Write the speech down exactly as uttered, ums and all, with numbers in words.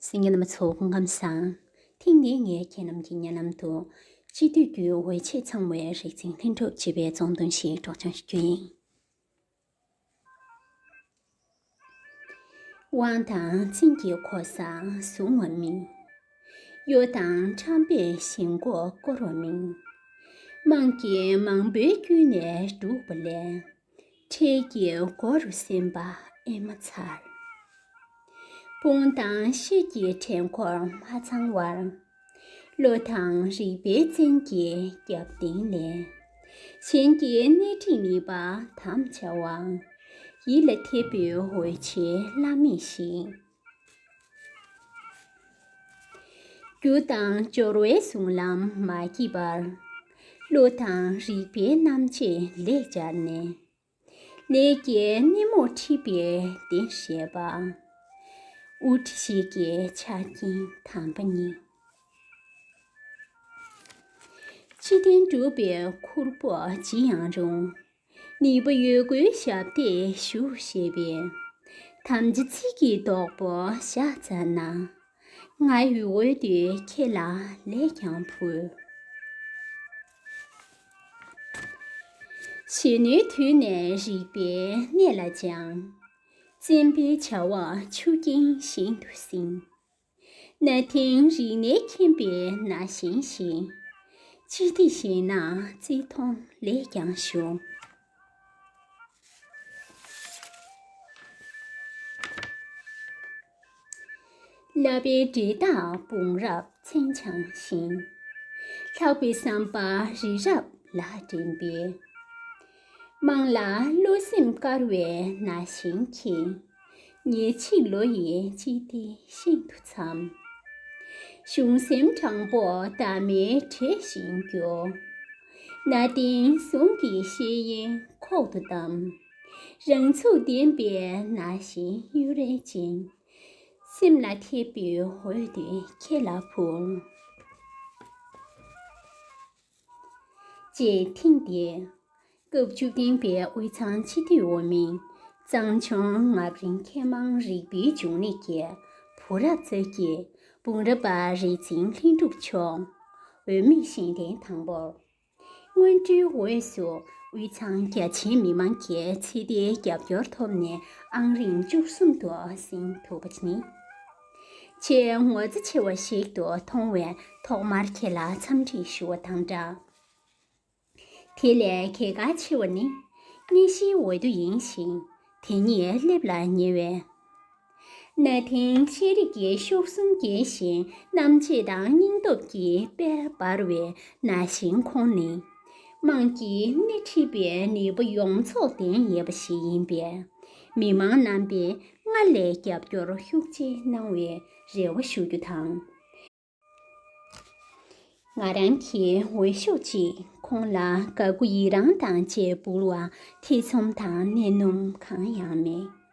གསན་མཁན་རྣམ་པ་ཚོ་སྐུ་ཁམས་བཟང་། ཐེངས་འདིའི་ངས་ཁྱེད་རྣམས་ཀྱི་སྙན་ལམ་དུ། སྤྱི་འཐུས་རྒྱུན་ཨུའི་ཆེད་ཚང་བའི་རིག་འཛིན་ལྷུན་གྲུབ་ཅེས་པའི་རྩོམ་ཐུང་ཞིག་སྒྲོག་སྦྱང་ཞུ་རྒྱུ་ཡིན། དབང་དང་བཙན་གྱིས་གོ་ས་བཟུང་བ་མིན། གཡོ་དང་ཁྲམ་པས་ཞེན་ཁོག་བསྐོར་བ་མིན། དམངས་ཀྱིས་མང་པོའི་བརྒྱུད་ནས་བསྒྲུབས་པ་ལས། འཕྲལ་གྱི་སྒོ་རུ་སེམས་པ་ཨེ་མ་ཚར། དཔུང་དང་ཤེད་ཀྱི་འགྲན་འཁོར་མ་ཚང་བར། བློ་དང་རིག་པའི་བཙན་གྱི་རྒྱབ་རྟེན་ལས། གཞན་གྱི་སྣེ་ཁྲིད་ནུས་པ་དམ་བཅའ་བ། ཡིད་ལ་འཐད་པའི་འོད་ཆེ་བླ་མེད་ཞིག་རྒྱུ་དང་འབྱོར་བའི་གཟུང་ལམ་མ་བགྱིས་པར། བློ་དང་རིག་པའི་རྣམ་དཔྱོད་ལས་སྦྱར་ནས། ལས་ཀྱི་སྣེ་མོར་ཁྲིད་པའི་གདེང་ཞེས་པ། དབུ་ཁྲིད་ཞིག་གི་ཆ་རྐྱེན་དམ་པ་གཉིས། སྤྱི་དོན་སྒྲུབ་པའི་ཁུར་པོ་ཇི་ཡང་རུང་། ནུས་པ་ཡོད་རྒུའི་ཞབས་སྟེགས་བཞུགས་ཞེས་པའི། དམ་བཅའ་ཚིག་གི་རྡོག་པོ་བཞག་ཙ་ན། ང་ཡི་འོས་བསྡུ་ཁྱེད་ལ་ལས་ཀྱང་ཕུལ། གཞོན་ནུའི་དུས་ནས་རིག་པའི་གནས་ལ་སྦྱངས། བཙན་པོའི་བྱ་བ་ཆུ་རྐྱེན་བཞིན་དུ་ཟིན། གནའ་དེང་རིག་གནས་མཁྱེན་པའི་ན་གཞོན་ཞིག་སྤྱི་འཐུས་བཞེས་ན་བརྩི་མཐོང་ལས་ཀྱང་ཞུ། བསླབ་པའི་འབྲས་རྟགས་བུང་རབས་མཚན་འཆང་བཞིན། ལྷག་པའི་བསམ་པ་རི་རབ་ལ་འགྲིམ་པའི། དམངས་ལ་བློ་སེམས་དཀར་བའི་ན་གཞོན་གྱིས། ཉེར་གཅིག་ལོ་ཡི་སྤྱི་འཐུས་ཤིན་ཏུ་འཚམ། གཞུང་སེམས་དྲང་པོ་ཟླ་མེད་བྲེས་བཞིན་རྒྱུ། གནའ་དེང་ཟུང་གི་ཤེས་ཡོན་ཁོག་ཏུ་བསྡམས། རང་ཚུགས་ལྡན་པའི་ན་གཞོན་གཡུ་རལ་ཅན། སེམས་ལ་འཐད་པའི་འོས་བསྡུ་ཁྱེད་ལ་ཕུལ། ཅེས་ཐེངས་འདིའི་སྐབས་བཅུ་བདུན་པའི་དབུས་གཙང་སྤྱི་འཐུས་འོས་མི། གཙང་ཆུང་རྔ་རིང་མཁས་མང་རིག་པའི་འབྱུང་གནས་ཀྱི་བུ་རབས་ཚོས་ཀྱིས་བུང་རབས་པ་རིག་འཛིན་ལྷུན་གྲུབ་མཆོག་འོས་མི་གཞན་ཐེངས་དང་པོར། སྔོན་འགྲོའི་འོས་སུ་དབུས་གཙང་རྒྱ་ཆེའི་མི་མང་གིས་ཚེ་འདིའི་རྒྱབ་སྐྱོར་ཐོབ་ནས་ཨང་རིམ་བཅུ་གསུམ་དུ་ཟིན་ཐུབ་པ་ནི། ཆེས་ངོ་མཚར་ཆེ་བ་ཞིག་ཏུ་མཐོང་བས་ཐོག་མར་ཁྱེད་ལ་འཚམས་འདྲི་ཞུ་བ་དང་སྦྲགས། དེ་ལས་གལ་འགངས་ཆེ་བ་ནི། དངོས་གཞིའི་འོས་བསྡུ་ཡིན་ཞིང་། དེ་ཉིད་སླེབས་ལ་ཉེ་བས། གནའ་དེང་ཤེས་རིག་གི་གཤོག་ཟུང་རྒྱས་ཤིང་རྣམ་དཔྱོད་དང་སྙིང་སྟོབས་ཀྱི་དཔལ་འབར་བའི་ན་གཞོན་ཁོང་ནི། དམངས་ཀྱི་སྣེ་ཁྲིད་པའི་ནུས་པ་ཡོངས་རྫོགས་ལྡན་ཡོད་པ་ཞིག་ཡིན་པས། མི་མང་རྣམ་པས་སྔར་ལས་རྒྱབ་སྐྱོར་ཤུགས་ཆེ་གནང་བའི་རེ་བ་ཞུ་རྒྱུ་དང་། ང་རང་གི་འོས་ཤོག་ཅིག་ཁོང་ལ་དགའ་མགུ་ཡི་རངས་དང་བཅས་འབུལ་བ་ཐེ་ཚོམ་དང་གནད་སྣུམ་གང་ཡང་མེད།